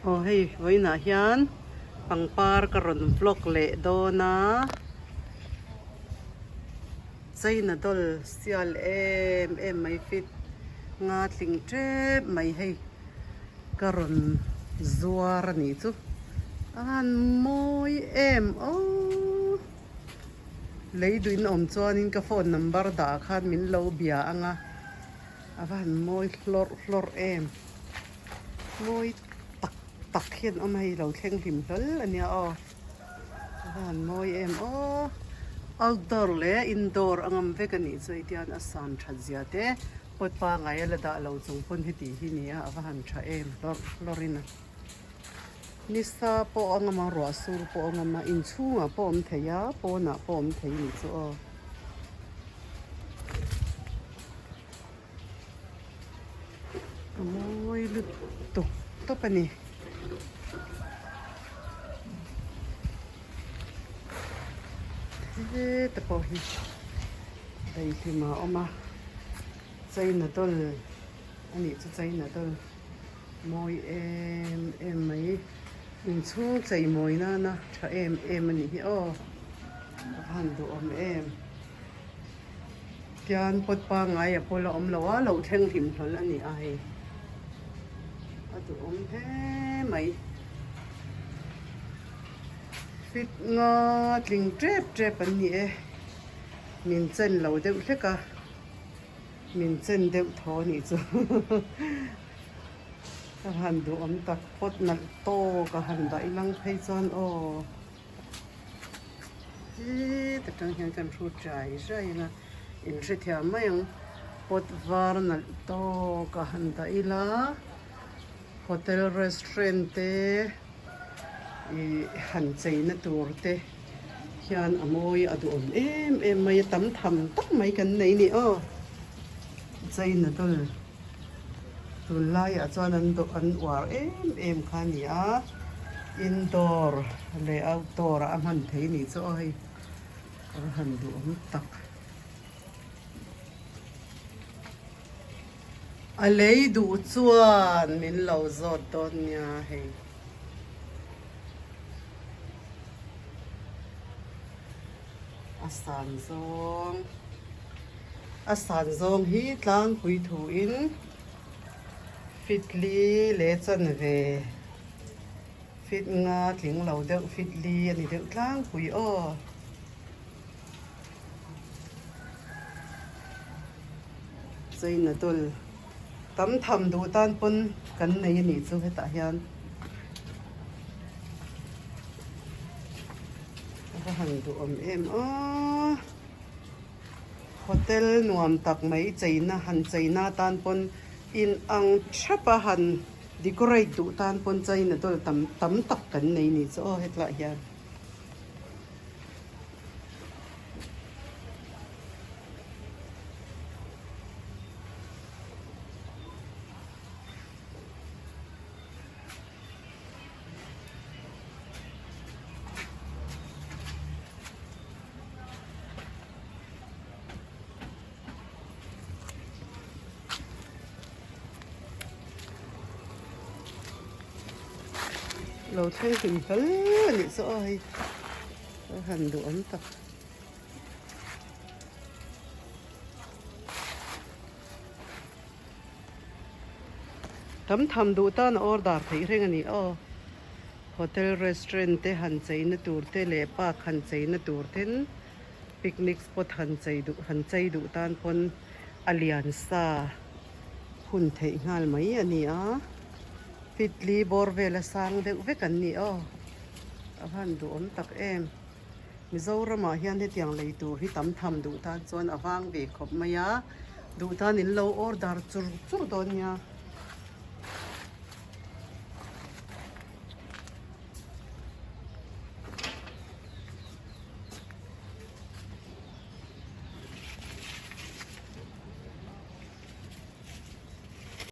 Aw hei vawiinah hian pangpar ka rawn vlog leh dawn a China doll sial em em mai fit nga tling tep mai hei ka rawn zuar a nih chu a han mawi em aww. Lei duhin awm chuanin ka phone number dah khan min lo bia ang a, a va han mawi hlawrh hlawrh em. Mawi tak tak hian awm a hei lo thleng hlim hlawl a nia aw. A va han mawi em aw. Outdoor leh indoor a ngam vek a nih chu hei tian a san that zia te pot pangai a la dah lo chung pawn heti hi nia a va han tha em hlawrh hlawrhin a. Nisa pawh a ngam a, ruah sur pawh a ngam a, inchhungah pawh a awm thei a, pawnah pawh a awm thei nih chu aw. A mawi lutuk tawp a ni. Heta pawh hi daihlim a awm a, China doll a nih chu China doll. Mawi em em mai. Inchhung chei mawi nana tha em em a nih hi aw. A va han duhawm em. Tian pot pangngai a pawl a awm lo a, lo thleng hlim hlawl a ni a hei. A duhawm hle mai. Fit nga tling tep tep an ni e. Min chen lo deuh hlek a. Min chen deuh thaw a nih chu. Ka han duhawm tak phawt nalh tawk a han dah ilang phei chuan aw heta tang hian kan hrut rai rai ang a in hrethiam mai ang pot var nalh tawk a han dah ila hotel restaurant te ih han cheina tur te hian a mawi a duhawm em em mai a tam tham tak mai kan nei a ni aw cheina dawl. Tunlaiah chuan an dawh an uar em em kha a ni a, indoor leh outdoor ah a hman thei nih chu aw hei a va han duhawm tak. A lei duh chuan min lo zawt dawn nia hei. A san zawng a san zawng hi tlangpui thuin fit li leh chanve fit nga tling lo deuh fit li a ni deuh tlangpui aw. China doll tam tham duh tan pawn kan nei a nih chu hetah hian. A va han duhawm em aw hotel nuam tak mai cheina han cheina tan pawn in ang thap a han decorate duh tan pawn china doll tam tam tak kan nei ni chu aw hetlaiah hian. Lo thleng hlim hle a nih chu aw hei a han duhawm tak. Tam tham duh tan a order theih reng a ni aw. Hotel restaurant te han cheina tur te leh park han cheina tur ten picnic spot han chei duh han chei duh tan pawn a lian sa hun theih nghal mai a ni a. Fitli bawr vel a sang deuh vek an ni aw. A van duhawm tak em. Mizoramah hian hetiang lei tur hi tam tham duh tan chuan a vang ve khawp mai a, duh tan in lo order chur chur dawn nia.